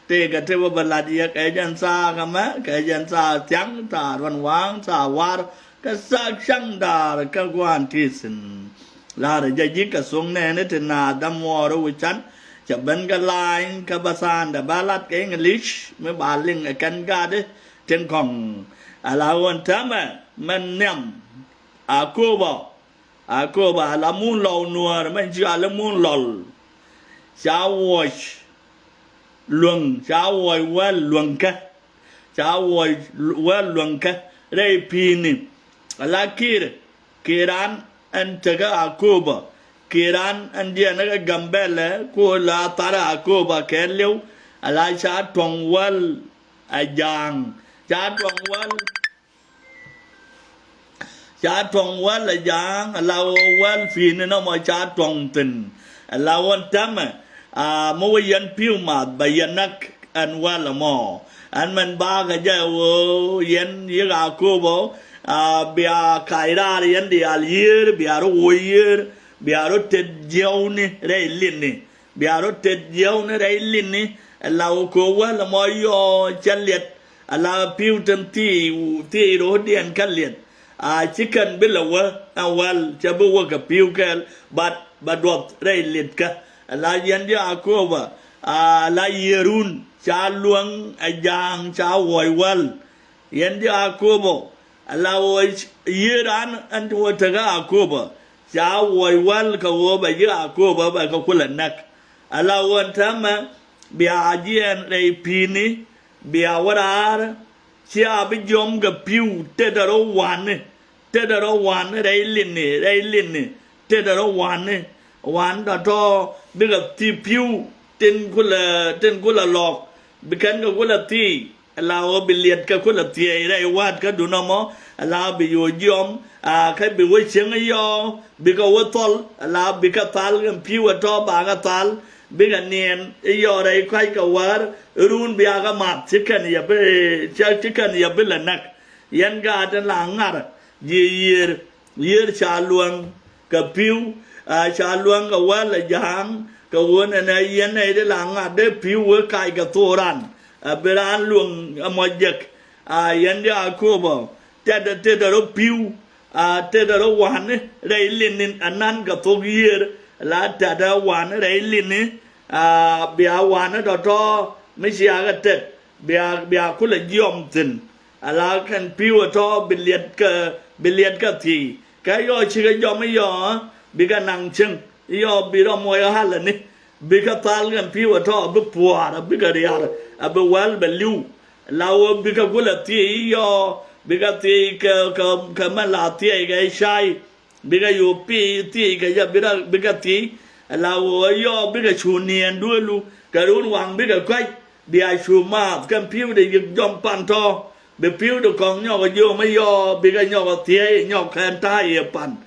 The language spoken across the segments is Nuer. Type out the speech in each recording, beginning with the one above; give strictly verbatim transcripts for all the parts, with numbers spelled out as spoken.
Tëëkɛ ti wä bä lat yɛ kɛ jɛn thaak ɛmɛ, kɛ jɛn thaak thiaŋ, thaak ruɔ̱n waŋ, thaak war, kɛ thaak cäŋ da̱a̱r kɛ gua̱a̱n ti thi̱n. La̱rä jɛ ji̱ kɛ thoŋ nɛɛni ti naath dämuɔɔri wi̱can, cɛ ben kɛ la̱a̱ny kɛ bä thaandɛ bä lat kɛ English, mi ba liŋ ɛ kɛn gaatdi tin kɔ̱ŋ. Ala ɣöö ɛn täämɛ mɛn nhiam, Akobo, Akobo ala mun lɔw nuäär mɛn ci ala mun lɔl. Ca wuɔc luäŋ, ca wuɔc wäl luäŋkä. Ca wuɔc wäl luäŋkä rɛy pi̱i̱ni. Ala Kiir, Kiir an ɛn tekä Akobo. Kiir an ɛn diɛn kä Gambɛlɛ ku la thar Akobo kɛ li̱w. Ala ca tuɔ̱ŋ wäl a ja̱a̱ŋ. Ca tuɔ̱ŋ wäl Ca tuɔ̱ŋ wäl a ja̱a̱ŋ, ala ɣöö wäl pi̱i̱ni nɔmɔ ca tuɔ̱ŋ thi̱n. Ala ɣöö ɛn täämɛ, a, mi wä yɛn pi̱w math bɛ yɛn näk ɛn wäl ɛmɔ. Ɛn mɛn bakɛ jɛ ɣöö yɛn yik Akobo, a, bia kac raar yɛn diaal yiër, bia rɔ woc yiër, bia rɔ tet jiɛwni rɛy li̱tni. Bia rɔ tet jiɛwni rɛy li̱tni, ala ɣöö ko̱ wäl ɛmɔ yɔɔ cɛ liɛt, ala pi̱w tin thi̱i̱, thi̱i̱ ro̱o̱diɛn kä liɛt. A ci kɛn bi lɛ wä, ɛn wäl cɛ bi wä kɛ pi̱w kɛɛl, but bɛ duɔth rɛy liɛtkä. Ala yɛn ji̱ Akobo, ala yiërun ca luäŋ ɛ ja̱a̱ŋ ca wuɔc wäl. Yɛn ji̱ Akobo, ala ɣöö yiër an ɛn ti wä tekä Akobo, ca wuɔc wäl kɛ ɣöö bɛ ji̱ Akobo bɛ kɛ kulɛ näk. Ala ɣöö ɛn täämɛ bia jiɛɛn rɛy pi̱i̱ni, bia wä raar, cia bi jiɔam kɛ pi̱w tetdɛ rɔ wa̱a̱ni, tetdɛ rɔ wa̱a̱ni rɛy li̱tni, rɛy li̱tni, tetdɛ rɔ wa̱a̱ni, wa̱a̱ni tɔ̱tɔ̱ bikɛ thi̱i̱ pi̱w tin kulɛ, tin kulɛ lɔɔk, bi kɛn kɛ kulɛ thi̱i̱. Ala ɣöö bi liɛt kɛ kulɛ thiɛɛc rɛy wa̱a̱tkädu nɔmɔ, ala ɣöö bi yo̱o̱ jiɔam, a, kä bi wä cieŋ iyɔɔ, bikɛ wä thɔl, ala bikɛ thal kɛn pi̱w ɛ tɔ̱ bakɛ thal, bikɛ niɛn iyɔɔ rɛy kɔ̱a̱c kɛ wäär, run bia kɛ math ci kɛn yɛ bi, ci, ci kɛn yɛ bi lɛ näk. Yɛn gaat in la ŋa̱r, ji̱ yiër, yiër ca luäŋ, kɛ pi̱w, a, ca luäŋ kɛ wäl ɛ ja̱a̱ŋ, kɛ ɣöö nɛnɛ yɛn nɛy ti la ŋa̱t dee pi̱w wee kac kɛ thok ran, a, bi raan luäŋ ɛmɔ jek, a, yɛn ji̱ Akobo, tetdɛ, tetdɛ rɔ pi̱w, a, tetdɛ rɔ wa̱a̱ni rɛy li̱tni, a, nan kɛ thok yiër, la tetdɛ wa̱a̱ni rɛy li̱tni, a, bia wa̱a̱ni tɔ̱tɔ̱ mi cia kɛ tet, bia, bia kulɛ jiɔam thi̱n. Ala kɛn pi̱w ɛ tɔ̱ bi liɛt kɛ, bi liɛt kɛ thi̱i̱. Kɛ yɔɔ cikɛ jɔam iyɔɔ, bikɛ naŋ cieŋ. Iyɔɔ bi rɔ muɔc ɛ halɛ ni. Bikɛ thal kɛn pi̱w ɛ tɔ̱ bi pua̱a̱r, a bikɛ ria̱r, a bi wäl bɛ li̱w. La ɣöö bikɛ kulɛ thi̱i̱ iyɔɔ, bikɛ thi̱i̱ kɛ, kɛ, kɛ mɛ la thiɛɛc kɛ cay. Bikɛ yo̱o̱ pi̱i̱ thiec kɛ jɛ, bikɛ thiec. Ala ɣöö yɔɔ bikɛ cu niɛɛn duelu kɛ run waŋ bikɛ kɔ̱c. Bia cu maath kɛn pi̱wdɛ yik jɔm pan tɔ̱. Bi pi̱wdɛ kɔŋ nyɔk jiöm iyɔɔ bikɛ nyɔk thiec nyɔk kɛn ta̱a̱ yɛ pan.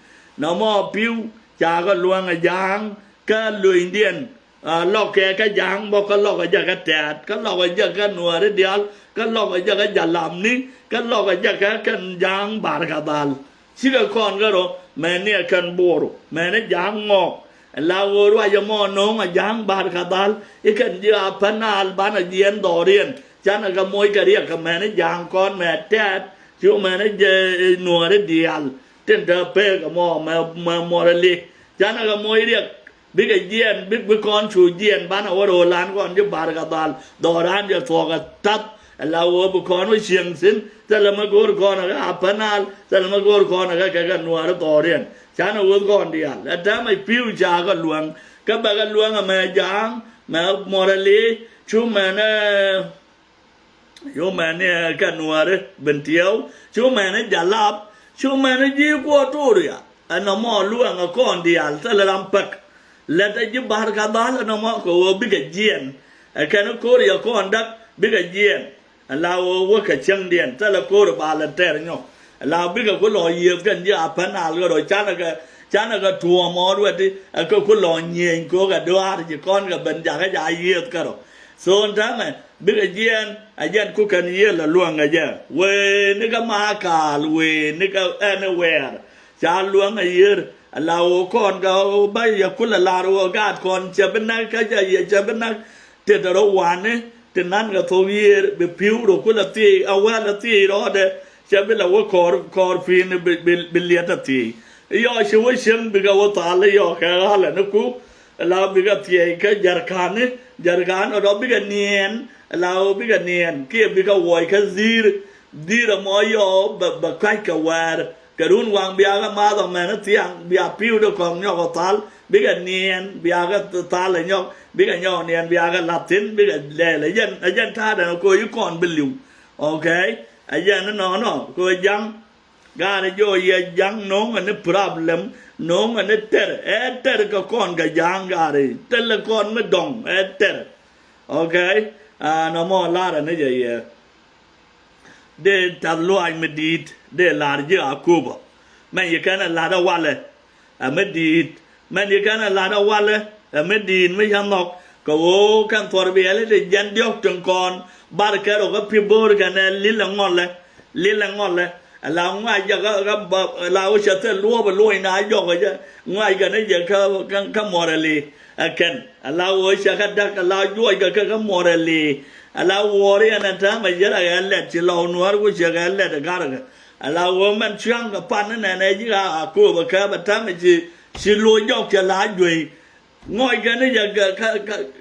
Nɔmɔ pi̱w ca kɛ luäŋ ɛ ja̱a̱ŋ kä lo̱cdiɛn. A, lɔk kɛ kä ja̱a̱ŋ bä kä lɔk ɛ jɛ kä tɛ̈t kä lɔk ɛ jɛ kä nuääri diaal kä lɔk ɛ jɛ kä jalamni kä lɔk ɛ jɛ kä kɛn ja̱a̱ŋ bar kɛ dhal. Cikɛ kɔn kä rɔ mɛni ɛ kɛn Bor mɛni ja̱a̱ŋ ŋɔk. La ɣöö ruac ɛmɔ no̱o̱ŋ ɛ ja̱a̱ŋ bar kɛ dhal i̱ kɛn ji̱ a pɛn al banɛ jiɛn dhɔriɛn. Canɛ kɛ moc kɛ riɛk kɛ mɛni ja̱a̱ŋ kɔn mɛ tɛ̈t cu mɛni jɛ nuääri diaal. Tin te pek ɛmɔ mɛ, mɛ muɔrɛ li canɛ kɛ moc riɛk. Bikɛ jiɛɛn, bik, bi kɔn cu jiɛɛn banɛ wä ro̱o̱ lan kɔn ji̱ bar kɛ dhal dhɔran jɛ thuɔ̱k ɛ tath. Ɛ la wä bi kɔn wä cieŋ thi̱n thilɛ mi go̱o̱r kɔn ɛ kɛ a pɛn al thilɛ mi go̱o̱r kɔn ɛ kɛ kɛ kɛ nuäär dhɔriɛn. Canɛ wä kɔn diaal ɛ täämɛ pi̱w ca kɛ luäŋ. Kä bɛ kɛ luäŋ ɛmɛ ja̱a̱ŋ mɛ muɔrɛ li cu mɛn ɛ Cu mɛni ɛ kɛ nuääri ben tiɛw cu mɛni jalap cu mɛni ji̱ Ekuatoria. Ɛn nɔmɔ luäŋ ɛ kɔn diaal thilɛ ram pek. Lɛt ɛ ji̱ bar kɛ dhal ɛn nɔmɔ kɛ ɣöö bikɛ jiɛɛn. Ɛ kɛn ko̱r yɛ kɔn däk bikɛ jiɛɛn. Ɛ la ɣöö wä kɛ cieŋdiɛn thilɛ ko̱r ɛ ba lɛ tɛr nyɔk. Ɛ la bikɛ ku lɔ yiëëth kɛn ji̱ a pɛn al ɣä rɔ canɛ kɛ canɛ kɛ tuɔɔm ɔ ruɛti. Ɛ kɛ ku lɔ nyiëëny ko̱k ɛ duaar ji̱ kɔn kɛ ben jakä ja yiëëth kärɔ. Thon täämɛ bikɛ jiɛɛn a jɛn ku kɛn yiëë lɛ luäŋ ɛ jɛ wëë ni kä maakaal wëë ni kä anywhere. Ca luäŋ a yiër a la ɣöö kɔn kɛ ɣöö bä yɛ kulɛ lar ɣöö gaat kɔn cɛ bi näk kä cɛ yɛ cɛ bi näk. Tetdɛ rɔ wanɛ ti nan kɛ thok yiëër bi pi̱w rɔ kulɛ thiec a wäl a thiec rɔɔdɛ. Cɛ bi la wä kɔɔr kɔɔr pi̱i̱n bi, bi, bi liɛt a thiec. Yɔ ci wä cieŋ bikɛ wä thal yɔ kɛ ɣalɛ ni ku. La bikɛ thiec kä jarkani, jarkan rɔ bikɛ niɛn, la wä bikɛ niɛn kiɛ bikɛ wuɔc kä dhi̱i̱r. Dhi̱i̱r ɛmɔ yɔ bɛ, bɛ ka̱c kɛ wäär. Kɛ run waŋ biakɛ math ɔ mɛn thiaŋ bia pi̱w de kɔŋ nyɔk ɔ thal bikɛ niɛn biakɛ thal ɛ nyɔk bikɛ nyɔk niɛn biakɛ lath thin bikɛ lɛl ɛ jɛn ɛ jɛn ta̱a̱dɛn ɛ koc i̱ kɔn bi li̱w. Okay. Ɛ jɛn ni nɔnɔ koc jaŋ. Gaari jɔ yɛ jaŋ no̱o̱ŋ ɛ ni problem no̱o̱ŋ ɛ ni tɛr ɛ tɛr kɛ kɔn kɛ jaŋ gaari tɛl ɛ kɔn mi dɔŋ ɛ tɛr. Okay. Aa nɔmɔ lar ɛ ni jɛ yɛ. Dee tath luaac mi di̱i̱t dee la̱r ji̱ a köpä. Mɛn yi kɛn ɛ la̱t ɛ walɛ ɛ mi di̱i̱t. Mɛn yi kɛn ɛ la̱t ɛ walɛ ɛ mi di̱i̱t mi ca nhɔk kɛ ɣöö kɛn thuɔr biɛli ti jɛn diɔ̱k tin kɔn bar kɛn rɔ kä pi bo̱o̱r kɛn ɛ lil ɛ ŋɔlɛ. Lil ɛ ŋɔlɛ ɛ la ŋuac jɛ kä kä ba ɛ la wä cɛ thil luɔp ɛ luɔ̱ny na jɔk ɛ jɛ ŋuac kɛn ɛ jɛ kä kä kä muɔrɛ li. Ɛ kɛn a la ɣöö cɛ kɛ däk a la juɔc kɛ kɛ kɛ muɔrɛ li̱i̱. A la wuɔɔri ɛn ɛ täämɛ ji̱ rɛ ɣɛ lɛt ci lɔw nuäär ku cɛ kɛ lɛt ɛ ga̱rkɛ. A la ɣöö mɛn cua̱ŋ kɛ pan ni nɛn ɛ ji̱ ɣaa a kööp ɛ kääp ɛ täämɛ ci ci lo̱c jɔk cɛ la juey. Ŋɔc kɛn ni jɛ kɛ kɛ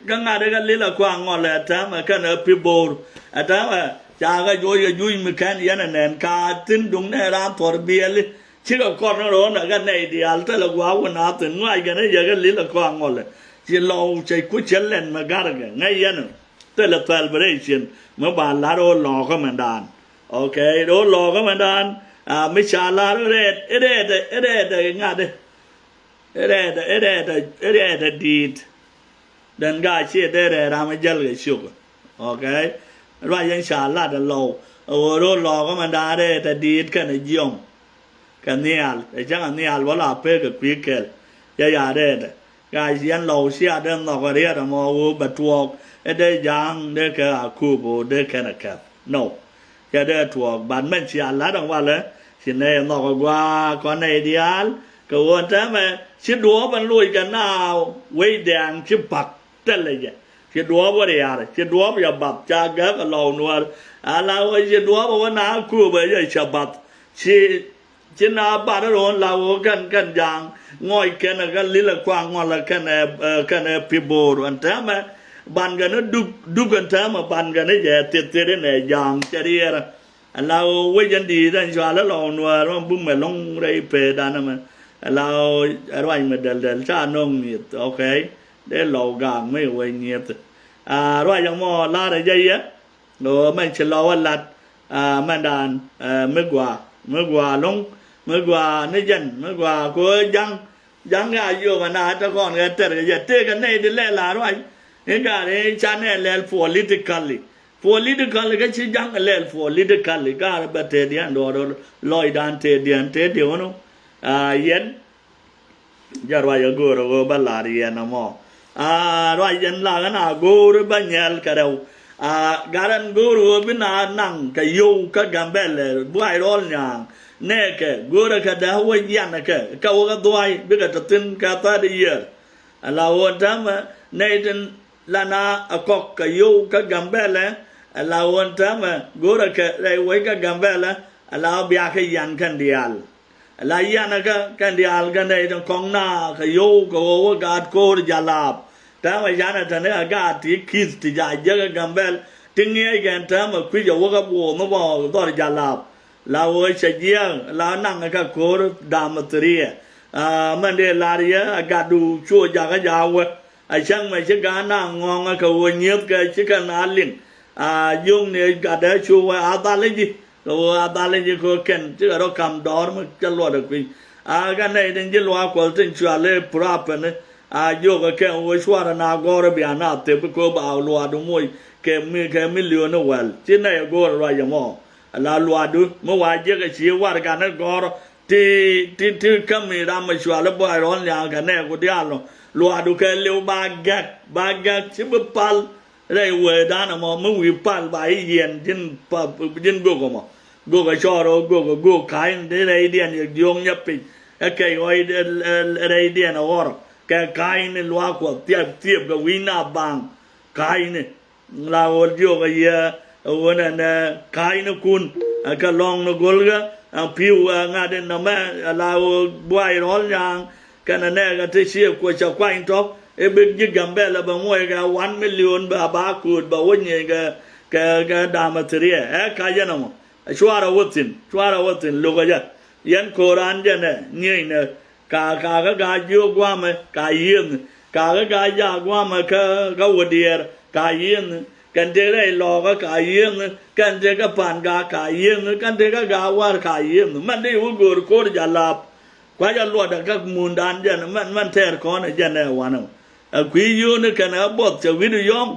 kɛ ŋa̱t ɛ kɛ lil ɛ kua̱a̱ŋ ŋɔl ɛ täämɛ kɛn ɛ pi bo̱o̱r. Ɛ täämɛ ca kɛ juɔc kɛ juuc mi kɛn yɛn ɛ nɛn ka thi̱n duŋ nɛ raan thuɔ̱r biɛli. Cikɛ kɔr ni ro̱o̱n ɛ kɛ nɛy diaal thilɛ gua̱a̱k wä na thi̱n ŋuac kɛn ni jɛ kɛ lil ɛ kɔaŋ ŋɔlɛ. Ci lɔw cɛ ku cɛ lɛn mɛ garkɛ ŋäc yɛn. Thilɛ celebration mi ba la̱r ro̱o̱ lɔɔkä mɛndan. Okay ro̱o̱ lɔɔkä mɛndan. A mi ca la̱r rɛɛt rɛɛt rɛɛt ŋa̱t. Rɛɛt rɛɛt rɛɛt di̱i̱t. Dɛn gaa ciɛ dee rɛɛ ram jäl kɛ ciök. Okay. Ruac yɛn ca lat ɛ lɔw ɛ ɣöö ro̱o̱ lɔɔkä mɛn da̱a̱n rɛɛ tɛ di̱i̱t kɛnɛ jiɔm. Kɛ nhial ɛ cäŋ ɛ nhial bä la pek kɛ kui̱ kɛl. Cɛ ya rɛɛtɛ gaa ci yɛn lɔw cia dee nhɔk ɛ riɛt ɛmɔ ɣöö bɛ tuɔɔk ɛ dee ja̱a̱ŋ dee kɛ a kööp ɣöö dee kɛn ɛ kɛp. No. Cɛ dee tuɔɔk bat mɛn cia lat ɛn walɛ ci nɛy ɛ nhɔk ɛ gua̱a̱ kɔn nɛy diaal kɛ ɣöö ɛn täämɛ ci duɔɔp ɛn loc kɛ naaw wec dɛɛŋ ci pa̱k. Tɛlɛ jɛ ci duɔɔp wä riaar ci duɔɔp yɛ bath ca gäk ɛ lɔw nuäär. A la wä ci duɔɔp ɛ wä na kööbä yɛ cɛ bath ci ci na bat ro̱o̱n la wä kɛn kɛn ja̱a̱ŋ ŋɔc kɛn ɛ kɛ lilɛ kuaŋ ŋɔlɛ kɛn ɛ kɛn ɛ pi bo̱o̱r ɛn täämɛ. Ban kɛn ɛ duk duk ɛn täämɛ ban kɛn ɛ jɛ thieth thieth in ɛ ja̱a̱ŋ cɛ riɛɛrä. Ala ɣöö wec ɛn di̱i̱t ɛn cɔal ɛ lɔw nuäär mɛ bum ɛlɔ̱ŋ rɛy peetdan ɛmɛ. Ala ɣöö ɛ ruac mi dɛl dɛl ca nöŋ mi̱eth. Okay. Dee lɔw gaak mi wec nyieth. A ruac ɛmɔ la̱rä jɛ yɛ. Ɣöö mɛn ci lɔw ɛ lat. A mɛndan ɛ mi gɔaa mi gɔaa lo̱ŋ mi gɔaa ni jɛn mi gɔaa kɛ ɣöö ja̱ŋ. Ja̱ŋ ya yio̱o̱k ɛn a te kɔn kɛ tɛr kɛ jɛ tëëkɛ nɛy ti lɛl a ruac. I̱ ga̱r i̱ ca nɛ lɛl politically. Politically kä ci ja̱ŋ lɛl politically ga̱r bɛ tëëdiɛn duɔ̱ɔ̱r lɔcdan tëëdiɛn tëëdiɛn wänä. A yɛn jɛ ruac a go̱o̱r a ɣöö bä la̱r yɛn ɛmɔ. A ruac yɛn la ɣän a go̱o̱r bä nyɛl kɛ rɛw. A gat ɛn go̱o̱r ɣöö bi na naŋ kɛ yio̱w kä Gambɛlɛ buay rɔɔl nyaaŋ. Nɛɛkɛ go̱o̱rä kɛ dee wä yianɛ kɛ kɛ wä kɛ dhuay bikɛ te thi̱n kɛ thirty year. Ala ɣöö täämɛ nɛy tin lana a kɔk kɛ yio̱w kä Gambɛlɛ. Ala ɣöö täämɛ go̱o̱rä kɛ rɛy wec kä Gambɛlɛ. Ala ɣöö biakɛ yian kɛn diaal. La yianɛ kä kɛn diaal kɛn dee tin kɔŋ na kɛ yio̱w kɛ ɣöö wä gaat ko̱o̱r jalap. Täämɛ canɛ tɛni a gaat ti ki̱th ti ca jiäk ɛ Gambɛl ti ŋi̱eec kɛn täämɛ kui̱c a wä kä buɔɔth mi bä dhɔr jalap. La ɣöö cɛ jiääk la naŋ kä ko̱o̱r dam thiriɛ. A mɛn dee lar yɛ a gatdu cuɔ jakä jakä wä. A cäŋ mɛ ci gaat na ŋɔ̱ŋä kɛ ɣöö nyieth kɛ ci kɛn a liŋ. A jiökni gatdɛ cu wä a dhal i̱ ji̱ kɛ ɣöö a dhal i̱ ji̱ kɛ ɣöö kɛn cikɛ rɔ ka̱m dɔɔr mi cä luɔt ɛ kui̱ny. A kɛ nɛy tin ji̱ luaak kuɔth tin cual i̱ purapɛni. A jiökɛ kɛn ɣöö cuarɛ na gɔ̱rä bia na thep kɛ ɣöö ba luaakdu moc kɛ mi kɛ milioni wäl ci nɛy ɛ go̱o̱r ruac ɛmɔ. Ala luaakdu mi wa jiäk ɛ ci warɛgani gɔ̱rä ti ti ti kämi ram ɛ cual i̱ buay rɔ̱l nhial kɛ nɛɛku diaal nɔ. Luaakdu kɛ liw ba gɛk ba gɛk ci bi pal. Rɛy wee danɛ mɔ mi wi̱i̱ pal ba i̱ yiɛn ji̱n pa ji̱n gök ɛmɔ. Gök ɛ cɔɔr ɛ gök ɛ gök ka̱ny ni rɛydiɛn yɛ jiöŋ nyɛ piny. Ɛ kɛc ɣɔc rɛydiɛn ɛ ɣɔr kɛ ka̱ny ni luaak kuɔth thiep thiep kɛ wi̱i̱ na baŋ. ka̱a̱cni. La ɣöö jiök ɛ yɛ ɛ ɣöö nɛnɛ ka̱a̱cnikun ɛ kɛ lɔ̱ŋ ni go̱lkä ɛ pi̱w ɛ ŋa̱t in nɔmɛ ɛ la ɣöö buay rɔ̱l nya̱a̱ŋ kɛnɛ nɛɛkɛ ti ciɛ kuɔc cɛ kuany tɔ̱ i̱ bi ji̱ Gambɛla bɛ muɔc kɛ one million bɛ ba kööt bɛ wä nyiec kɛ kɛ kɛ da̱a̱m ɛ thiriɛ ɛ ka̱c ɛn ɛmɔ. Cuarɛ wä thi̱n cuarɛ wä thi̱n lo̱kä jɛ. Yɛn ko̱ran jɛ nɛ nyiecnɛ. Ka ka kä gaa jiök guamɛ ka yiëëthni. Ka kä gaa jaak guamɛ kä kä wä diɛɛr ka yiëëthni. Kɛn tëë rɛy lɔɔkä ka yiëëthni. Kɛn tëë kä pan gaa ka yiëëthni kɛn tëë kä gaa war ka yiëëthni mɛn dee wä göör ko̱r ja laap. Kua̱c a luɔt ɛ kä mundan jɛn mɛn mɛn tɛɛr kɔn ɛ jɛn ɛ wanɛ. Ɛ kui̱ yio̱o̱ni kɛn ɛ buɔth cɛ wi̱du yɔ̱ŋ.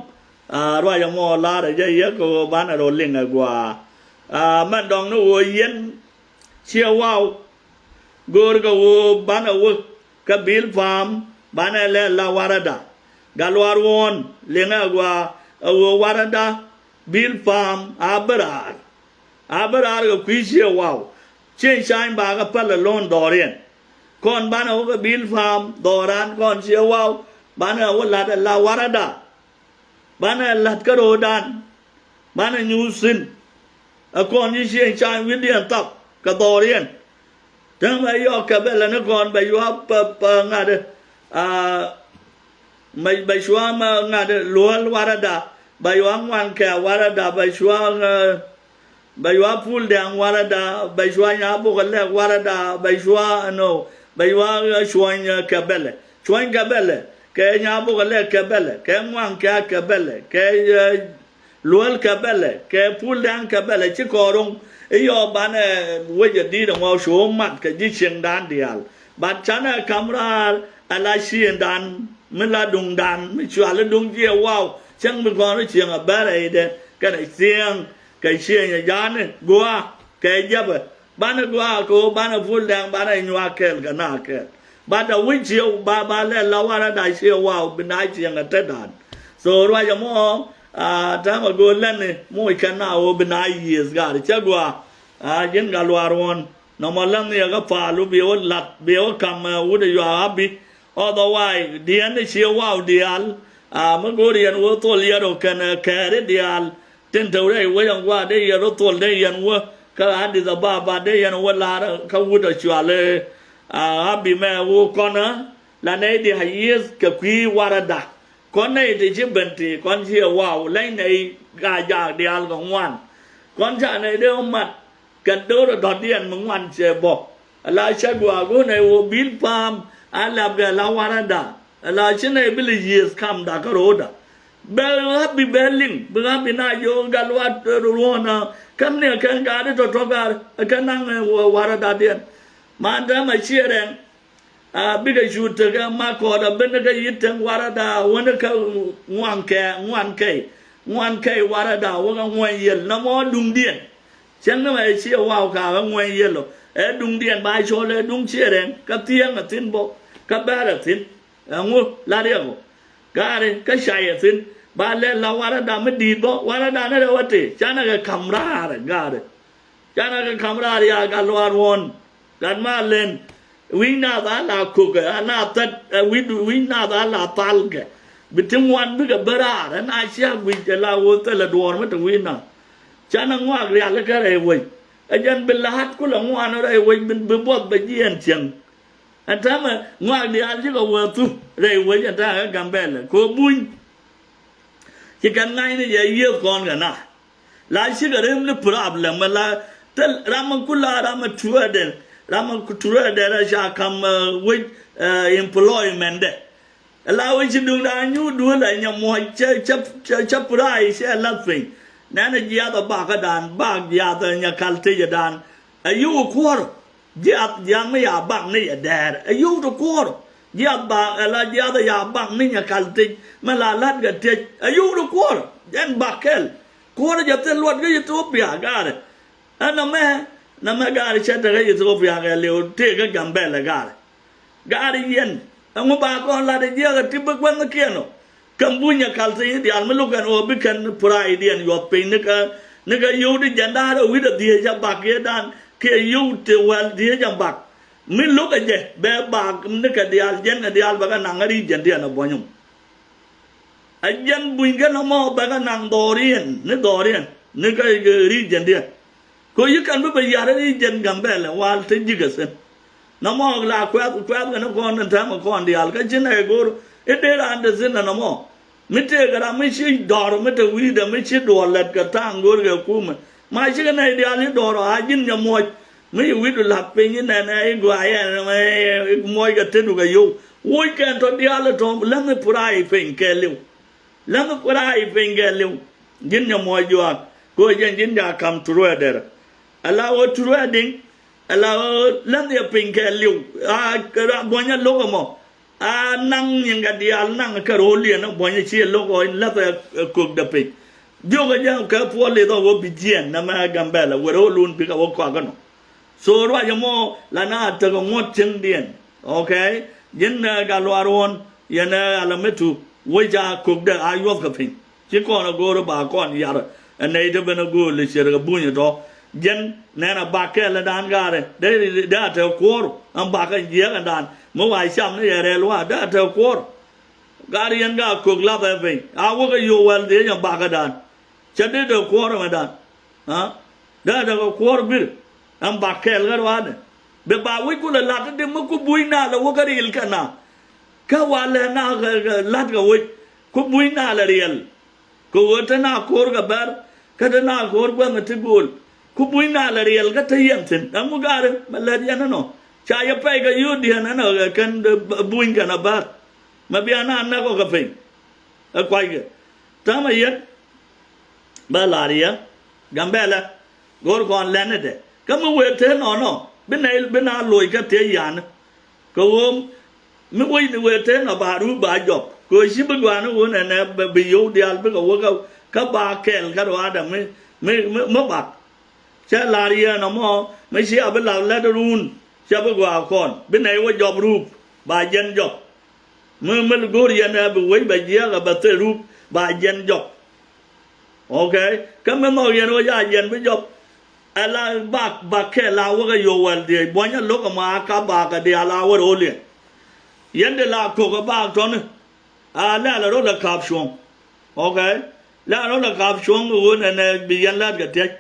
A ruac ɛmɔ la̱rɛ jɛ yɛ kɛ ɣöö banɛ rɔ liŋ ɛ gua̱a̱. A mɛn dɔ̱ŋ ni ɣöö yɛn ciɛ waw. Go̱o̱rkɛ ɣöö banɛ wä kä bil pa̱a̱m banɛ lɛ la warada. Gat luaar wuɔ̱ɔ̱n liŋɛ a gua̱a̱ ɛ ɣöö warada bil pa̱a̱m a bi raar. A bi raar kɛ kui̱ ciɛ waw. Ciɛ cany bakä päl ɛ lo̱o̱n dhɔriɛn. Kɔn banɛ wä kɛ bil pa̱a̱m dhɔran kɔn ciɛ waw. Banɛ wä la̱t ɛ la warada. Banɛ la̱t kä ro̱o̱dan. Banɛ nyuuth thi̱n. Ɛ kɔn ci ciɛ cany wi̱ndiɛn thap kɛ dhɔriɛn. Täämɛ yɔk kɛ bɛlɛ ni kɔn bɛ yuap pɛ pɛ ŋa̱t. A bɛ bɛ cua mɛ ŋa̱t luäl warada. Bɛ yuap ŋuan kɛ warada bɛ cua ŋä. Bɛ yua pul dɛŋ warada bɛ cua nya buk lɛk warada bɛ cua ɛnɔ. Bɛ yua cuɔny kɛ bɛlɛ cuɔny kɛ bɛlɛ kɛ nya buk lɛk kɛ bɛlɛ kɛ ŋuaŋ kɛ kɛ bɛlɛ kɛ luel kɛ bɛlɛ kɛ pul dɛŋ kɛ bɛlɛ ci kɔɔruŋ. Iyɔ banɛ wecɛ di̱i̱t ɛŋɔ cu mat kɛ ji̱ cieŋdan diaal. Bat canɛ kam raar ala ciëŋdan mi la duŋdan mi cual i̱ duŋ jiɛ waw. Cäŋ mi kɔn ri cieŋ a bɛrɛ idɛ kɛnɛ cieŋ. Kɛ ciëŋ ɛ ja̱a̱ni gua̱a̱ kɛ jɛpɛ. Banɛ gua̱a̱ kɛ ɣöö banɛ pul dɛŋ banɛ nyuak kɛɛl kɛ na kɛɛl. Bat a wi̱c ciɛ ba ba lɛ la warada ciɛ waw bi na cieŋ ɛ tetdan. So ruac ɛmɔ a täämɛ go̱o̱r lɛni moc kɛn na ɣöö bi na yiëëth gat cä gua̱a̱. A ji̱n gat luaar ɣɔ̱n nɔmɔ läŋ yɛ kä paal wä bi wä lath bi wä ka̱m wut ɛ yuaak a bi. Otherwise diɛn i̱ ciɛ waw diaal. A mi go̱o̱r yɛn wä thol yɛn rɔ kɛn kɛɛri diaal. Tin te rɛy wec ɛn gua̱a̱ dee yɛn rɔ thol dee yɛn wä kä Addis Ababa dee yɛn wä la̱r kä wut ɛ cual. A abi mɛ wä kɔn la nɛy di a yiëth kɛ kui̱ warada. Kɔn nɛy ti ci ben ti kɔn ciɛ waw leny nɛy gaa jaak diaal kɛ ŋuan. Kɔn ca nɛy dee wä mat. Kɛn do̱r ɛ dɔ̱diɛn mi ŋuan cɛ bɔ. Ala cä guaak ɣöö nɛ ɣöö bil pa̱a̱m a lɛpkɛ la warada. Ala ci nɛ bi lɛ yiëëth kamda kä ro̱o̱da. Bɛ ɣa̱p bi bɛ liŋ bi ɣa̱p bi na jiök gat luaat ruɔ̱ɔ̱na. Käm ni ɛ kɛn gaat i̱ tɔ̱tɔ̱ gaat ɛ kɛn naŋ ɛ warada diɛn. Man täämɛ ciɛ rɛŋ. A bikɛ cu tekɛ ma kɔɔt a ben kä yi̱t teŋ warada wäni kä ŋuan kɛ ŋuan kɛy. Ŋuan kɛy warada wäkɛ ŋuany yɛl nɔmɔ duŋdiɛn. Cäŋ ni mɛ ciɛ waw kakä ŋuany yɛl ɔ ɛ duŋdiɛn ba cɔl ɛ duŋ ciɛ rɛŋ kä thiɛŋ ɛ thi̱n bɔ kä bɛr ɛ thi̱n. Ɛŋu la riɛk ɔ gaari kä cay ɛ thi̱n ba lɛ la warada mi di̱i̱t bɔ warada ni rɛw ɛ tëë canɛ kɛ ka̱m raar ɛ gaari. Canɛ kɛ ka̱m raar ya gat luaar ɣɔ̱n. Gat ma len wi̱c nath a la kokɛ a na thät ɛ wi̱c wi̱c nath a la thalkɛ. Bi ti ŋuan bikɛ bä raar ɛ na cia guic ɛ la ɣöö thilɛ duɔ̱ɔ̱r mi te wi̱c nath. Canɛ ŋuak rialikä rɛy wec ɛ jɛn bi la̱a̱t kulɛ ŋuan rɛy wec bi buɔth bɛ jiɛɛn cieŋ. Ɛn täämɛ ŋuak diaal cikɛ wee thup rɛy wec ɛn täämɛ kɛ Gambɛlɛ kɛ ɣöö buny. Ci kɛn ŋa̱cni jɛ yiëëth kɔn kɛ na. La cikɛ rim ni problem la thil ram mi kula ram mi tuɛɛdɛ ram mi tuɛɛdɛ ra ca kam wec employment dɛ. La wec ci duŋdan nyu duel a nyɛ muɔc cɛ cɛ cɛ pray cɛ lath piny. Nɛn a jiath a bakä dan bak jiath a nyɛ kal tec a dan. A yuk a kuɔr. Jiath jiath mi ya bak ni yɛ dɛɛr a yuk ti kuɔr. Jiath ba ɛla jiath a ya bak ni nyɛ kal tec mi la lat kɛ tec a yuk ti kuɔr. Jɛn bak kɛl kuɔr jɛ thil luɔt kä Ethiopia gaari. Ɛn nɔmɛ nɔmɛ gaari cɛ tekä Ethiopia kɛ liw tëë kä Gambɛlɛ gaari. Gaari yɛn ɛŋu ba kɔn lat jiɛk a ti bi gua̱n kiɛn ɔ. Kɛn bunyɛ kal thi̱n diaal mi luk kɛn ɣöö bi kɛn puraidiɛn yuɔth piny ni kɛ ni kɛ yio̱w di jɛn da̱a̱r ɛ wi̱cdɛ dhieec a bak yee dan kiɛ yio̱w ti wɛl dhieec a bak. Mi luk ɛ jɛ bɛ bak ni kɛ diaal jɛn kɛ diaal bɛ kɛ naŋ ɛ ri̱c jɛn diɛn ɛ buɔ̱nyum. A jɛn buny kɛ nɔmɔ bɛ kɛ naŋ dhɔriɛn ni dhɔriɛn ni kɛ regiondiɛn. Kɛ ɣöö yi kɛn bi bɛ yar region Gambɛlɛ wal te ji̱ kɛ thi̱n. Nɔmɔ la kuɛth kuɛth kɛn kɔn ni tɛmɛ kɔn diaal kä ci nɛ go̱o̱r i̱ dee raan te thi̱n nɔmɔ. Mi tëëkɛ ram mi ci dɔr mi te wi̱i̱dɛ mi ci duɔl lɛt kɛ ta̱a̱ŋ go̱o̱r kɛ kumɛ. Ma cikɛ nɛy diaal i̱ dɔr a ji̱n nyɛ muɔc. Mi ci wi̱i̱du la̱th piny i̱ nɛnɛ i̱ guayɛ i̱ muɔc kɛ tetdu kɛ yio̱w. Wuɔckɛn tɔ diaal i̱ tɔ läŋ i̱ puray piny kɛɛliw. Läŋ i̱ puray piny kɛɛliw. Ji̱n nyɛ muɔc juaak kɛ ɣöö jɛn ji̱n jaak ka̱m turuɛɛdɛr. Ala ɣöö turuɛɛdiŋ ala ɣöö läŋ i̱ piny kɛɛliw. A buɔ̱nyɛ lo̱k ɛmɔ. A naŋ nyiŋkɛ diaal naŋ kɛ ro̱o̱liɛn ɛ buɔ̱nyɛ ci ɛ lo̱k ɣɔ̱c in läthɛ ɛ kökdɛ piny. Jiökɛ jɛ kɛ puɔl lith ɣöö bi jiɛɛn nɛmɛ Gambɛlɛ wër ɣöö lun bikɛ wä kɔakä nɔ. So ruacä mɔ la na tekɛ ŋuɔ̱t cieŋdiɛn. Okay. Ji̱n ɛ Gatluak Ruɔ̱n yɛn ɛ alamitu wec a kökdɛ a yuɔthkɛ piny. Ci kɔn a go̱o̱r ba kɔn yar ɛ nɛy te ben a go̱o̱l i̱ cier kɛ buny ɛ tɔ. Jɛn nɛn a bak kɛɛl ɛ dan gaarɛ dee a te kuɔɔr ɛn bak ɛ jiɛɛk ɛ dan mi wa cam ni yɛ rɛɛl wa dee a te kuɔɔr. Gaar yɛn ka kök lath ɛ piny a wä kɛ yo̱o̱ wɛl dhiec ɛn bak ɛ dan. Cɛ dee te kuɔɔr ɛmɛ dan. Dee a te kɛ kuɔɔr bir ɛn bak kɛɛl kä ruaadɛ. Bɛ ba wec kulɛ la̱t ti di mi ku buny na lɛ wä kä ril kɛ na. Kä wa lɛ na la̱t kɛ wec ku buny na lɛ riɛl. Kɛ ɣöö te na ko̱o̱r kɛ bɛr kä te na ko̱o̱r gua̱th mi ti go̱o̱l. Ku buny na lɛ riɛl kä te yɛn thi̱n ɛŋu gaari mɛ lɛt yɛn ɛnɔ. Ca yɛ pɛy kɛ yio̱o̱diɛn ɛnɔ kɛ kɛn buny kɛn a bäär. Mɛ bia na näk ɔ kɛ piny ɛ kuackɛ. Täämɛ yɛn bä la̱r yɛ Gambɛlɛ go̱o̱r kɔn lɛn ni dɛ kä mi wëë te nɔnɔ bi nɛ bi na loc kä te yan. Kɛ ɣöö mi wec ni wëë te nɔ ba rup ba jɔp kɛ ɣöö ci bi gua̱a̱n ni ɣöö nɛnɛ bi yio̱w diaal bikɛ wä kä ba kɛl kä ruaadɛ mi mi mi bak. Cɛ la̱r yɛn ɛmɔ mi ci a bi lath lät run cɛ bi gua̱a̱ kɔn bi nɛy wä jɔp rup ba jɛn jɔp. Mi mi go̱o̱r yɛn ɛ bi wec bɛ jiɛɛk ɛ bɛ thil rup ba jɛn jɔp. Okay. Kä mi nhɔk yɛn wä ca jɛn bi jɔp. Ɛ la bak bak kɛ la wä kɛ yo̱o̱ wɛl dhiec buɔ̱nyä lo̱k ɛmɔ a ka bak kɛ diaal a wä ro̱o̱l yɛn. Yɛn di la ko̱k ɛ bak tɔ̱ni. A lɛl ɛ ro̱l ɛ ka̱p cuɔ̱ŋ. Okay. Lɛl ɛ ro̱l ɛ ka̱p cuɔ̱ŋ ɛ ɣöö nɛnɛ bi yɛn lät kɛ tiɛc.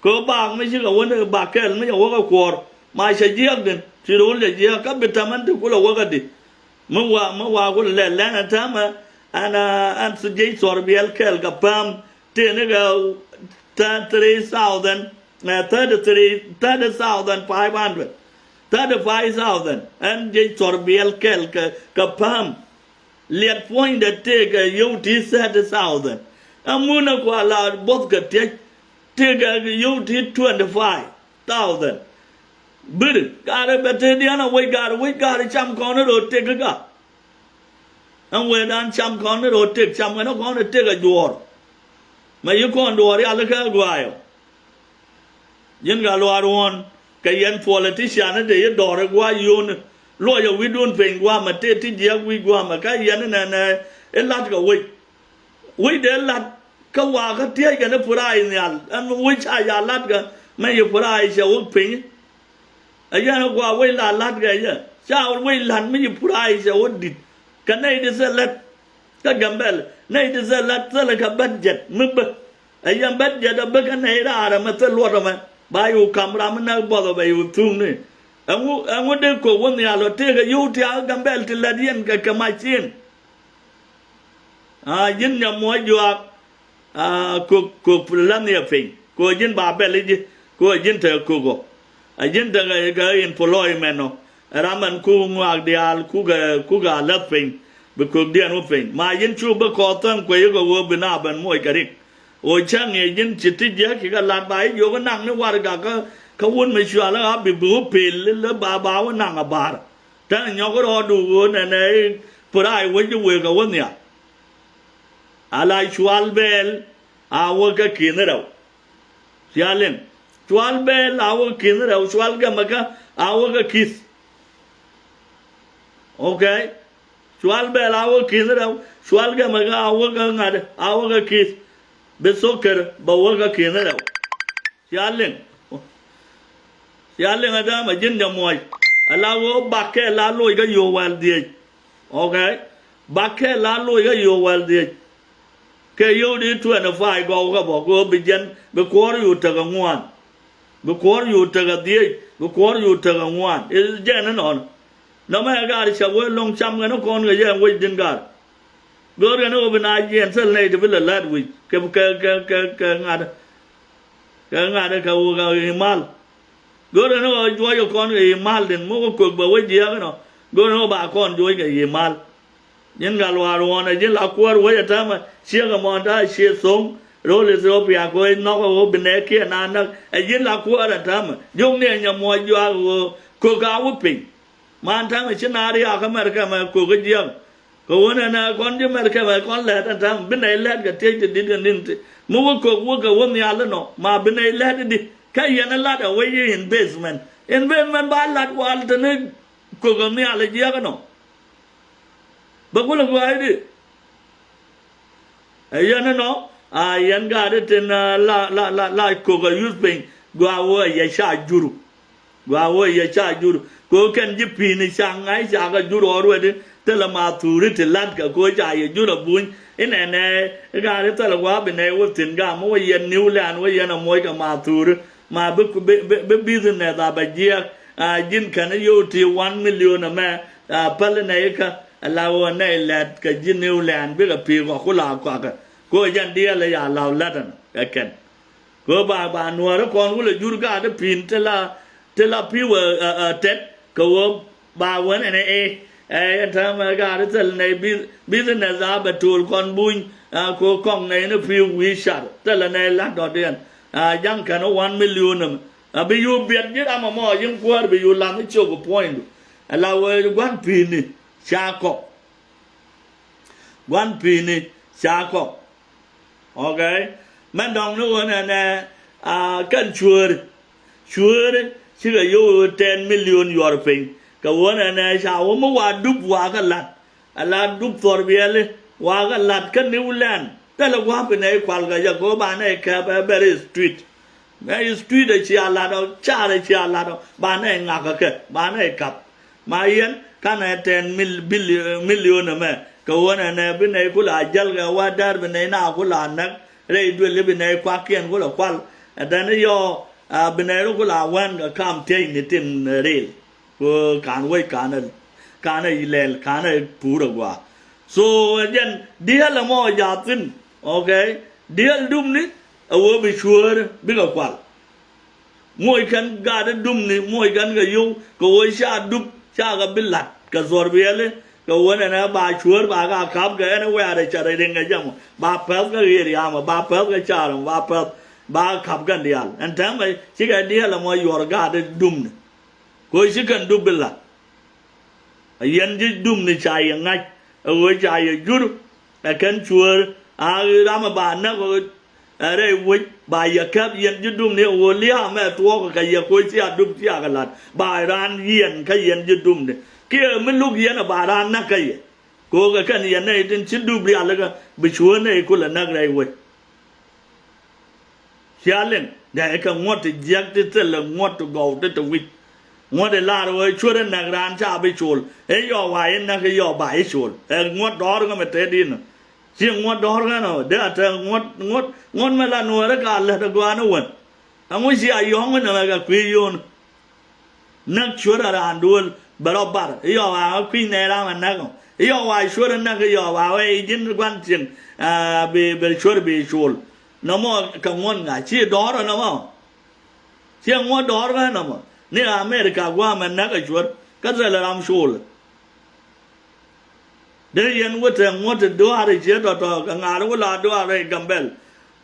Kɛ ɣöö baak mi cikɛ wä ni baak kɛl mi cɛ wä kä kuɔɔr ma cɛ jiääk din ci ro̱l cɛ jiääk kä bi tämän ti kulɛ wä kä di. Mi wa mi wa kulɛ lɛ lɛn ɛ täämɛ ɛn ɛn jiec thɔr biɛl kɛl kɛ pääm tëë ni kɛ thirty three thousand, thirty three, thirty thousand five hundred, thirty five thousand ɛn jiec thɔr biɛl kɛl kɛ kɛ pääm. Liɛt puɔ̱nydɛ tëëkɛ yio̱w ti thirty thousand. Ɛŋu nɛ kua la buɔth kɛ tiec tëëkɛ yio̱w ti twenty five thousand. Bir gaarɛ bɛ tëëdiɛn a wec gaarɛ wec gaarɛ cam kɔn rɔ tëk kä. Ɛn wecdan cam kɔn rɔ tëk cam kɛn kɔn rɔ tëk a juɔɔr. Mɛ yi kɔn duɔɔr yal kä gua̱a̱yɔ. Ji̱n Gatluak Ruɔ̱n kɛ yɛn politician ni te yi dɔɔr i̱ gua̱a̱ yio̱o̱ni. Luɔcɛ wi̱cdun peny gua̱a̱mɛ tëë ti jiäk wi̱c gua̱a̱mɛ kä yɛn inɛnɛ i̱ la̱t kɛ wec. Wec dee la̱t kä wakä tiɛɛc kɛn i̱ puray nhial ɛn wec ca ya la̱t kɛ mɛ yi puray cɛ wä peny. Ɛ yɛn i̱ gua̱a̱ wec la la̱t kɛ yɛ ca wec la̱t mi yi puray cɛ wä di̱t. Kɛ nɛy di thil lät kä Gambɛl nɛy di thil lät thilɛ kɛ budget mi bä. Ɛ yɛn budget ɛ bä kä nɛy raar ɛmɛ thil luɔt ɛmɛ ba yɛ wä ka̱m ram mi näk buɔth ɛ bɛ yɛ wä thuŋni. Ɛŋu ɛŋu dee kok wä nhial ɔ tëëkɛ yio̱w tiakä Gambɛl ti lät yɛn kɛ kɛ mac thi̱n. A ji̱n nyɛ muɔc juaak. A kök kök la nhiɛ piny kök ji̱n ba bɛl i̱ ji̱ kök ji̱n te kök ɔ. A ji̱n te kɛ employment ɔ. Ram ɛn ku ŋuak diaal kukɛ kukɛ a läth piny. Bi kökdiɛn wä piny ma ji̱n cu bi kɔɔth thäŋ kuec kɛ ɣöö bi na ben muɔc kɛ rik. Ɣöö cäŋ i̱ ji̱n ci ti jiäk ci kɛ lat ba i̱ jiök naŋ ni warɛgak kä wun mi cual ɣä bi bi wä pel lä ba ba wä naŋ a ba̱a̱r. Tɛn nyɔk rɔɔdu ɣöö nɛnɛ i̱ puray wec i̱ wëë kɛ wä nhial. Ala cual bɛɛl a wä kä ki̱n rɛw. Cia liŋ cual bɛɛl a wä kä ki̱n rɛw cual gɛmɛ kä a wä kä ki̱th. Okay. Cual bɛɛl a wä kä ki̱n rɛw cual gɛmɛ kä a wä kä ŋa̱t a wä kä ki̱th. Bi thok ker bɛ wä kä ki̱n rɛw. Cia liŋ. Cia liŋ ɛ dämɛ ji̱n jɛ muɔc. Ala ɣöö bakɛ la loc kä yo̱o̱ wal dhiec. Okay. Bakɛ la loc kä yo̱o̱ wal dhiec. Kɛ yio̱w di twenty five gɔw kä bä kɛ ɣöö bi jɛn bi kuɔr yo̱o̱ tek a ŋuan. Bi kuɔr yo̱o̱ tek a dhieec, bi kuɔr yo̱o̱ tek a ŋuan. I̱ jɛn inɔn. Nɔmɛ ɛ gaat cɛ wee lo̱ŋ cam kɛn kɔn kɛ yɛn wec din gaat. Go̱o̱r kɛn ɣöö bi na jiɛn thil nɛy ti bi lɛ la̱t wi̱c kɛ, kɛ, kɛ, kɛ, kɛ ŋa̱t. Kɛ ŋa̱t kɛ ɣöö kɛ i̱ mal. Go̱o̱r ɛn ɣöö juɔc kɔn kɛ i̱ mal din mi wä kuek bɛ wä jiääk inɔ. Go̱o̱r ɛn ɣöö ba kɔn juɔc kɛ i̱ mal. Ji̱n gal wa̱a̱r ɣɔ̱n ɛ ji̱n la kuäär wec ɛ täämɛ ciek ɛmɔ ta̱a̱ ciek tho̱ŋ. Ro̱l Ithiopia kɛ ɣöö nhɔk ɛ ɣöö bi nɛɛkiɛn a näk ɛ ji̱n la kuäär ɛ täämɛ. Jiök ni ɛ nyɛ muɔc juaak ɛ ɣöö kök a wä piny. Man täämɛ ci na riaak kä Mɛrkɛ mɛ kök ɛ jiääk. Kɛ ɣöö nɛnɛ kɔn ji̱ Mɛrkɛ mɛ kɔn lɛt ɛn täämɛ bi nɛy lɛt kɛ tiec ti di̱t kɛ ni̱n ti. Mi wä kök wä kɛ wä nhial inɔ ma bi nɛy lɛt i̱di. Kä yɛn ɛ lat ɛ wec i̱ investment. Investment ba lat wal te ni kök ɛ nhial ɛ jiäk inɔ. Bɛ kulɛ gua̱a̱c di. Ɛ yɛn inɔ a yɛn gaat i̱ tin la, la, la, la kök ɛ yuth piny. Gua wä ɛ yɛ ca jur. Gua wä ɛ yɛ ca jur. Kɛ ɣöö kɛn ji̱ pi̱i̱ni ca ŋa̱c ca kɛ jur ɣɔr wɛt i̱ thilɛ ma thuuri ti la̱t kɛ kɛ ɣöö ca yɛ jur ɛ buny. Inɛnɛ i̱ gaat i̱ thilɛ gua bi nɛy wä thi̱n gam wä yɛn niw lɛn wä yɛn ɛ muɔc kɛ ma thuuri. Ma bi, bi, bi, bi business a bɛ jiɛɛk. A ji̱n kɛn i̱ yio̱w ti one million ɛmɛ. A päl inɛ ikä. Ala ɣöö nɛy lɛt kɛ ji̱ niw lɛn bikɛ pi̱i̱ kɔ kula kɔakɛ. Kɛ ɣöö jɛn diɛɛl ɛ ya la̱w la̱t ɛn ɛ kɛn. Kɛ ɣöö ba, ba nuäärä kɔn wulɛ jur gaat i̱ pi̱i̱n ti la, ti la pi̱i̱ wä, ɛ, ɛ, tɛt kɛ ɣöö ba wän ɛn ɛ ɛ ɛ ɛn täämɛ gaat i̱ thil nɛy bi, business a bɛ to̱o̱l kɔn buny. A kɛ ɣöö kɔŋ nɛy ni pi̱i̱ wi̱i̱ car thilɛ nɛy la̱t dɔ̱diɛn. A ja̱ŋ kɛn i̱ one million ɛmɛ. A bi yuu biɛt ji̱ ram ɛmɔ ji̱n kuäär bi yuu lam i̱ ciök i̱ puɔ̱nydu. Ala ɣöö gua̱n pi̱i̱ni ca kɔk. Gua̱n pi̱i̱ni ca kɔk. Okay. Mɛn dɔ̱ŋ ni ɣöö nɛnɛ a kɛn cueeri. Cueeri cikɛ yio̱w ten million yuɔr piny. Kɛ ɣöö nɛnɛ ca wä mi wa dup wa kɛ la̱t. Ala dup thɔr biɛli wa kɛ la̱t kä New Land. Thilɛ gua̱a̱p inɛ i̱ kual kɛ jɛ kɛ ɣöö banɛ i̱ kɛp ɛ bɛr i̱ street. Mɛ i̱ street ɛ cia la̱t ɔ, car ɛ cia la̱t ɔ, banɛ i̱ ŋakä kɛ, banɛ i̱ kap. Ma yɛn kanɛ ten mil, billi-, million ɛmɛ kɛ ɣöö nɛnɛ bi nɛy kula jäl kɛ wa däär bi nɛy na kula näk rɛy duëli bi nɛy kuakiɛn kula kual. Ɛ dɛn i̱ yɔ a bi nɛy ri kula wän kɛ kam tiecni tin ril. Kɛ ɣöö ka̱n wec ka̱n ɛ, ka̱n ɛ lɛl ka̱n ɛ puur ɛ gua̱a̱. So ɛ jɛn diɛl ɛmɔ jaathin. Okay. Diɛl dupni ɛ ɣöö bi cueeri bikɛ kual. Muɔc kɛn gaat i̱ dupni muɔc kɛn kɛ yio̱w kɛ ɣöö ca dup ca kɛ bi la̱t kɛ thuɔ̱r biɛli. Kɛ ɣöö nɛnɛ ba cuäär ba ka ka̱p kɛ ɛn i̱ wɛ̈ɛ̈r ɛ cɛ rɛy riŋ kɛ jɛ mɔ ba pɛ̈th kɛ ɣiɛɛr yamɔ ba pɛ̈th kɛ ca̱r ɛmɔ ba pɛ̈th ba ka̱p kɛn diaal ɛn täämɛ cikɛ diaal ɛmɔ yuɔr gaat i̱ dupni. Kɛ ɣöö ci kɛn dup bi la̱t. A yɛn ji̱ dupni ca yɛ ŋa̱c ɛ ɣöö ca yɛ jur. Ɛ kɛn cuäär a ɣöö ram ɛ ba näk ɣöö ɛ rɛy wec ba yɛ käp yɛn ji̱ dupni ɛ ɣöö lia̱a̱ mɛ tuɔɔk kɛ yɛ koc thia dup thia kɛ la̱t ba raan yiɛn kä yɛn ji̱ dupni. Kiɛ mi luk yɛn ɛ ba raan näk kä yɛ. Kɛ ɣöö kɛ kɛn yɛn nɛy tin ci dup rialikä bi cuäär nɛy kulɛ näk rɛy wec. Cia liŋ dee kɛ ŋuɔ̱t ti jiäk ti thilɛ ŋuɔ̱t ti gɔw ti ti wi̱c. Ŋuɔ̱t i̱ lar ɣöö cuäär in näk raan ca bi col i̱ yɔw wa i̱ näk i̱ yɔw ba i̱ col. Ɛ ŋuɔ̱t dɔ̱ɔ̱r ŋä mi tëëd inɔ. Ci ŋuɔ̱t dɔ̱ɔ̱r ŋä nɔ dee a te ŋuɔ̱t ŋuɔ̱t ŋuɔ̱t mi la nuɔɔri ka lät ɛ gɔaa ni wän. Ɛŋu cia yɔ̱ŋ inɔ mɛ kɛ kui̱ yo̱o̱n. Näk cuäär a raan duël bɛ rɔ bar i̱ yɔw a ɣä kui̱ny nɛy ram a näk ɔ i̱ yɔw a cuäär a näk i̱ yɔw a wee i̱ ji̱n gua̱n cieŋ. Aa bi bɛ cuäär bi col. Nɔmɔ kɛ ŋuɔ̱n ŋa ci dɔ̱ɔ̱r ɔ nɔmɔ. Ciɛ ŋuɔ̱n dɔ̱ɔ̱r ɔ nɔmɔ ni America gua̱a̱mɛ näk a cuäär kä thilɛ ram col. Dee yɛn wä te ŋuɔ̱t ti duaar i̱ ciɛ tɔ̱tɔ̱ kɛ ŋa̱r wä la duaar i̱ Gambɛl.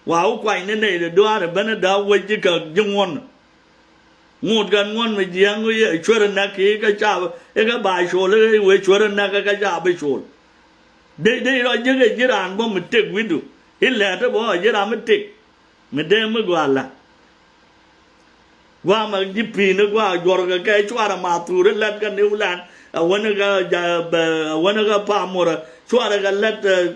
Wa wä kuany ni nɛy ti duaar i̱ ben i̱ da̱a̱ wec ji̱ kɛ ji̱ ŋuɔ̱n. Ŋot kɛn ŋuɔ̱n mi jiääk ŋu yɛ cuɛr näk ki kä ca i̱ kä ba col i̱ wee cuɛr näk kä ca bi col. Dee dee rɔ jiäk i̱ ji̱ raan bä mi tëk wi̱du i̱ lɛ̈t i̱ bä ji̱ ram mi tëk. Mi dee mi gɔaa la. Gua̱a̱mɛ ji̱ pi̱i̱ni gua̱a̱ juɔ̱rkɛ kɛ cuarɛ ma thuuri lät kä New Land. Ɛ wäni kä ja bɛ ɛ wäni kä pamurɛ cuarɛ kɛ lät ɛ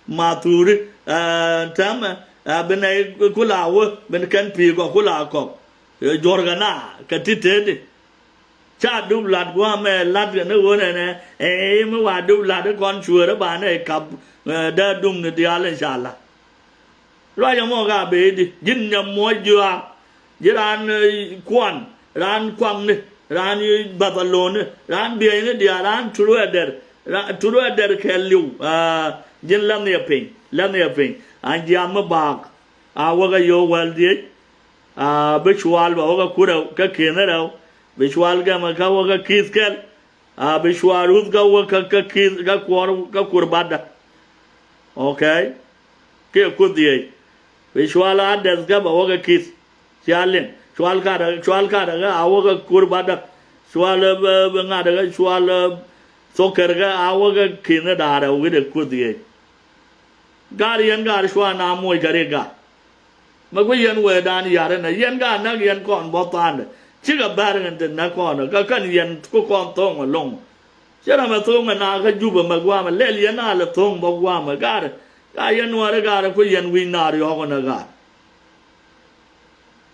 ma thuuri. Ɛ täämɛ ɛ bi nɛy kula wä bi kɛn pi̱i̱ kɔ kula kɔk. Ɛ juɔ̱rkɛ na kɛ ti tëëdi. Ca dup lat gua̱a̱mɛ lat kɛ ni ɣöö nɛnɛ ɛ mi wa dup lat i̱ kɔn cueerä banɛ kap. Ɛ dee dum ni diaal in ca lat. Ruac ɛmɔ ka bee di ji̱n nyam muɔc juaak. Ji̱ raan, eh, kuan, raan kuaŋni, raan, eh, bathaloni, raan bieyni diaal, raan turu ɛdɛr, raan turu ɛdɛr kɛ li̱w. Ah, ji̱n länh yɛ piny, länh yɛ piny. An jiam mi baak a wäkä yio̱w wäl dhieec. Ah, bi cual ba wäkä kur ɛ kä ki̱n rɛw. Bi cual gɛmɛ kä wäkä ki̱th kɛl. A bi cual ruth kä wä kä, kä ki̱th kä kuɔr kä kur batdä. Okay. Kiɛ kuth dhiec. Bi cual a dɛth kä ba wä kä ki̱th. Cia liŋ cual kadä, cual kadä kä a wä kä kur batdä. Cual, eh, bi, bi ŋadä kä cual, eh, thokɛr kä a wä kä ki̱n da̱rɛ wi̱cdɛ kuth dhiec. Gar yɛn gar cual na moc kä ri gar. Mɛ ku yɛn wee dan yar ɛnɛ yɛn ka näk yɛn kɔn bɔ thaandɛ. Cikɛ bɛr ŋɛn ti näk kɔn kä kɛn yɛn ku kɔn thoŋ ɛlɔŋ. Cɛ ram ɛ thoŋ ɛ na kä Jubɛ mɛ guamɛ lɛl yɛn a lɛ thoŋ bɔ guamɛ garɛ. Ka yɛn nuɔrɛ garɛ ku yɛn wi̱c naar yɔk ɛnɛ gar.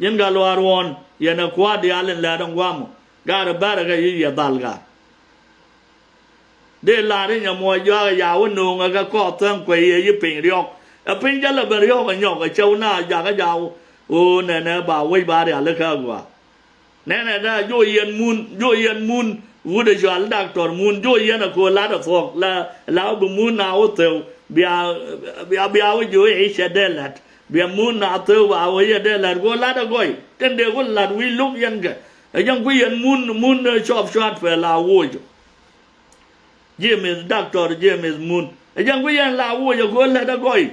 Yɛn ka luaar ruɔ̱n yɛn ɛ kua̱r diaal in lɛt ɛn guamɔ garɛ bɛrɛ kɛ yic yɛ dhal gar. Dee lar i̱ nyɛ muɔc juakä ya wä no̱o̱ŋä kɛ kɔɔth thäŋ kuɛ yɛ yi piny riɔ̱k. Ɛ piny jälɛ ben riɔ̱k ɛ nyɔk ɛ cɛw na jakä ja wä. Ɣöö nɛnɛ ba wec ba rialikä agua. Nɛnɛ da juɔ yɛn mun, juɔ yɛn mun. Wut ɛ cual daktɔr mun juɔ yɛn ɛ ko̱o̱l lat ɛ thuɔ̱k la, la wä bi mun na wä theu. Bia, bia, bia wä juɔ i̱ cɛ dee lat. Bia mun na theu ba wä yɛ dee lat ko̱o̱l lat ɛ gɔy. Tin dee wä lat wi̱i̱ lo̱k yɛn kɛ. Ɛ jɛn kui̱ yɛn mun, mun, eh, cɔp cuat pɛ la woc. James, Doctor James Mun. Ɛ jɛn ku yɛn la woc ɛ go̱o̱r lät ɛ gɔy.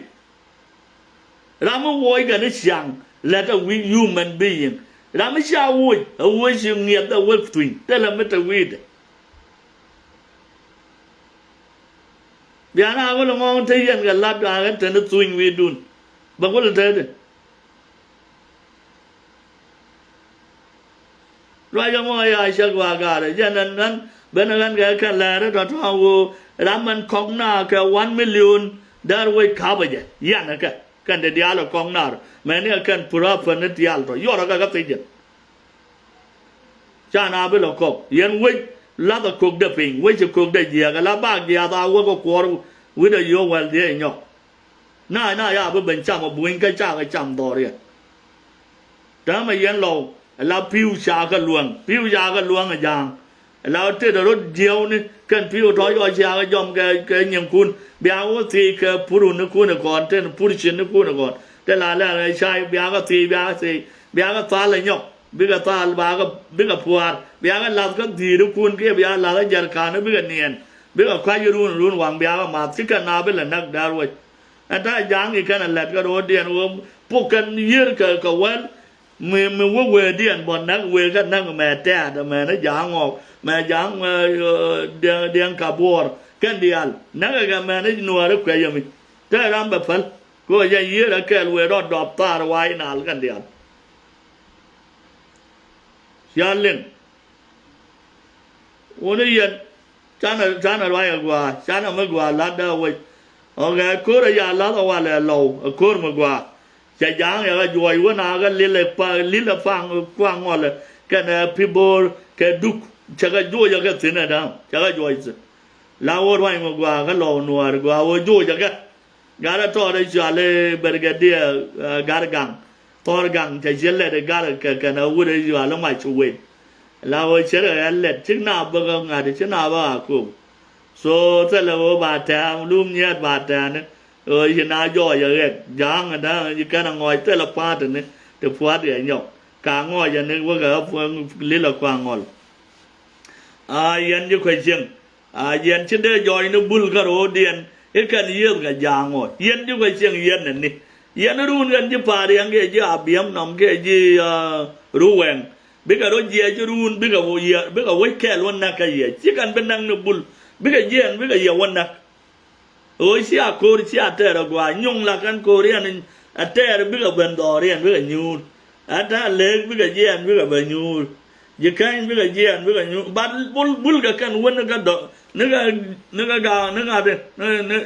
Ram mi woc kɛn i̱ ciaŋ lät ɛ wi̱i̱ human being. Ram mi cia woc ɛ woc ci ŋiɛth ɛ wek thuny. Thilɛ mi te wi̱i̱dɛ. Bian a ɣöl ŋɔ̱ɔ̱ŋ te yɛn kɛ lat a ɣän te ni thuny wi̱i̱dun. Bɛ ɣöl te di. Ruac ɛmɔ ya cäk wa gaarɛ jɛn ɛn ɣän ben ɣän kɛ kɛn lɛɛr tɔ̱tɔ̱ ɣöö ram ɛn kɔk na kɛ one million däär wec kapä jɛ. Yan ɛ kɛ kɛn de diaal ɛ kɔk naar mɛni ɛ kɛn pur a pän ni diaal tɔ yɔr ɛ kɛ kɛ thiec jɛ. Ca na bi lɛ kɔk yɛn wec lath ɛ kökdɛ piny wec ɛ kökdɛ jiääk ɛ la bak jiaath a wäk ɛ kuɔr wi̱cdɛ yio̱w wäl dhiec ɛ nyɔk. Na na ya bi ben cam a buny kä cakɛ cam dhɔriɛn. Täämɛ yɛn lɔw ala pi̱w cakɛ luäŋ pi̱w cakɛ luäŋ a ja̱a̱ŋ. Ala tet a rot jiɛwni kɛn pi̱w tɔ̱ yɔ cakɛ jɔm kɛ kɛ nyiŋkun bia wä thiec kɛ puruni kun ikɔn ten pur cin ni kun ikɔn. Te la lɛ ca bia kɛ thiec bia kɛ thiec bia kɛ thal a nyɔk bikɛ thal bikɛ puaar bia kɛ lath kä dhi̱i̱ri kun kiɛ bia lath a jɛr ka̱n bikɛ niɛn. Bikɛ kua̱c run run waŋ bia kɛ math ci kɛn na bi lɛ näk däär wec. Ɛn ta̱a̱ ja̱a̱ŋ i̱ kɛn ɛ lɛt kä ro̱o̱diɛn ɣöö puk kɛn yiër kɛ kɛ wäl. Mi mi wä wëëdiɛn bɔ näk wëë kä näk mɛ tɛ̈t mɛ ni ja̱a̱ŋ ɣɔw mɛ ja̱a̱ŋ diɛŋ diɛŋ ka buɔɔr kɛn diaal näk ɛ kɛ mɛ ni nuääri kuɛc ɛmi. Te ram bɛ päl kɛ ɣöö yɛn yiër ɛ kɛɛl wëë rɔ dɔp thaar wa̱i̱ naal kɛn diaal. Cia liŋ. Wuni yɛn canɛ canɛ ruac ɛ gua̱a̱ canɛ mi gua̱a̱ la̱t dee wec. Ɔ kɛ ko̱r ɛ ya la̱th ɛ walɛ lɔw ɛ ko̱r mi gua̱a̱. Cɛ ja̱a̱ŋ yɛ kɛ juɔc wä na kɛ lil ɛ pa lil ɛ paŋ kuaŋ ŋɔlɛ kɛnɛ pi bo̱o̱r kɛ duk cɛ kɛ juɔc ɛ kɛ thi̱n ɛ da̱a̱ŋ cɛ kɛ juɔc thi̱n. La wä ruac mi gua̱a̱ kä lɔw nuäär gua̱a̱ wä juɔc ɛ kɛ. Gat ɛ tɔɔt ɛ cual i̱ Brigadier, eh, Gat Gaŋ. Thɔɔr Gaŋ cɛ ciɛ lɛt i̱ gat kɛ kɛn ɛ wut ɛ cual i̱ mac ci wec. La ɣöö cɛ rɛ ɛ lɛt cik na bä kä ŋa̱t ci na bä a kop. So thilɛ ɣöö ba tɛ̈ɛ̈ŋ lum nyiɛɛt ba tɛ̈ɛ̈ni ɣöö ci na jɔɔc ɛ ɣɛk ja̱a̱ŋ ɛ däŋ ci kɛn ɛ ŋɔɔc thilɛ pa̱a̱tini ti pua̱t yɛ nyɔk. Ka ŋɔɔc ɛ ni wek ɛ ɣä puɔ̱ŋ lil ɛ kua̱ŋ ŋɔl. A yɛn ji̱ kuec cieŋ. A yɛn ci dee jɔɔcni bul kä ro̱o̱diɛn i̱ kɛn yiëëth kɛ ja̱a̱ŋ ɔ yɛn ji̱ kuec cieŋ yɛn nɛni. Yɛn run kɛn ji̱ pa̱a̱r yɛn kiɛ ji̱ Abiɛm nɔm kiɛ ji̱, ah, Ruwɛŋ. Bikɛ rɔ jiɛc run bikɛ wä yɛ bikɛ wec kɛɛl wä näk kä yɛ ci kɛn bi näk ni bul. Bikɛ jiɛn bikɛ yɛ wä näk. Ɣöö cia ko̱r cia tɛɛr agua nyuŋ la kɛn ko̱r yɛn a tɛɛr bikɛ ben dhɔɔr yɛn bikɛ nyuur. Ɛ ta̱a̱ lek bikɛ jiɛɛn bikɛ ben nyuur. Ji̱ kɛny bikɛ jiɛɛn bikɛ nyuur bat bul bul kɛ kɛn wä ni kɛ dɔ̱ ni kɛ ni kɛ gaak ni ŋa̱t ni ni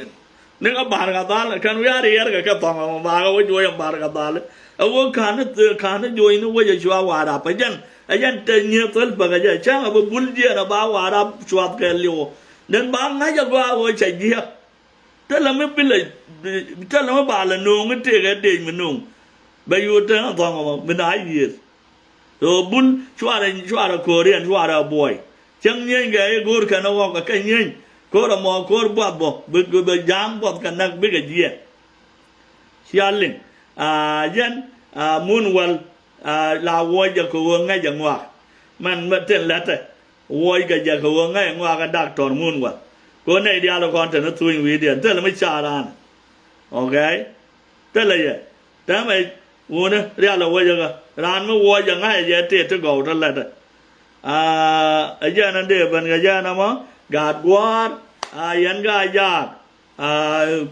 ni kɛ ba̱r kɛ dhal kɛn wi̱i̱ a riɛɛr kɛ kɛ thɔŋ ɛmɔ bakä wä juɔc ɛn ba̱r kɛ dhal. Ɛ wä ka̱n ni ka̱n ni juɔc ni wec ɛ cua wa̱a̱ rap ɛ jɛn ɛ jɛn te nyieth thil bäkɛ jɛ cäŋ ɛ bä bul jiɛɛn ɛ ba wa̱a̱ rap cuath kɛ liwä. Nɛn ba ŋa̱c ɛ gɔaa wä cɛ jiäk. Thilɛ mi bi lɛ, thilɛ mi ba lɛ no̱o̱ŋ i̱ tëëkɛ dec mi no̱o̱ŋ. Bɛ yut te ni dhɔ̱ŋ ɛmɔ mi na yiëër. So bul cuarɛ, cuarɛ ko̱riɛn cuarɛ buɔy. Cäŋ nyieeny kɛ i̱ go̱o̱r kɛn ɛ ɣɔk kɛ nyieeny. Ko̱r ɛmɔ ko̱r buath bɔ bi, bi, bi ja̱a̱ŋ buɔth kɛ näk bikɛ jiɛɛn. Cia liŋ a yɛn a mun wäl a la wuɔc jɛ kɛ ɣöö ŋäc ɛ ŋɔak. Mɛn mɛ tin lɛtɛ wuɔc kɛ jɛ kɛ ɣöö ŋäc ɛ ŋɔak ɛ dak tɔr mun wäl. Kɛ ɣöö nɛy diaal kɔn te ni thuny wi̱i̱diɛn thilɛ mi ca raan. Okay. Thilɛ yɛ tɛmɛ wuni rial ɛ wecä kä raan mi wuɔc jɛ ŋa̱c ɛ jɛ tëë ti gɔw ti lɛtɛ. Aa ɛ jɛn ɛn dee ben kɛ jɛn ɛmɔ gaat gua̱a̱r a yɛn gaat jaak. Aa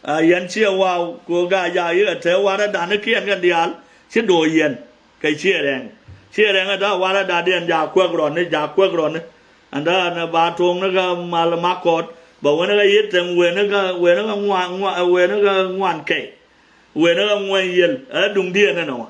aa yɛn ciɛ waw kɛ ɣöö gaat jaak yikɛ te warɛ dan ikiɛn kɛn diaal ci do̱o̱ yɛn. Kɛ ciɛ rɛŋ ciɛ rɛŋ ɛ da̱a̱ warɛ dan diɛn jaak kuäk rɔni jaak kuäk rɔni. Ɛn da̱a̱ ɛn ba tuɔ̱ŋ ni kä mal makɔt bɛ wen kä yi̱t thi̱n wen kä wen kä ŋuan ŋuan wen kä ŋuan kɛy. Wen kä ŋuan yiël ɛ duŋdiɛn ɛn ɛ wa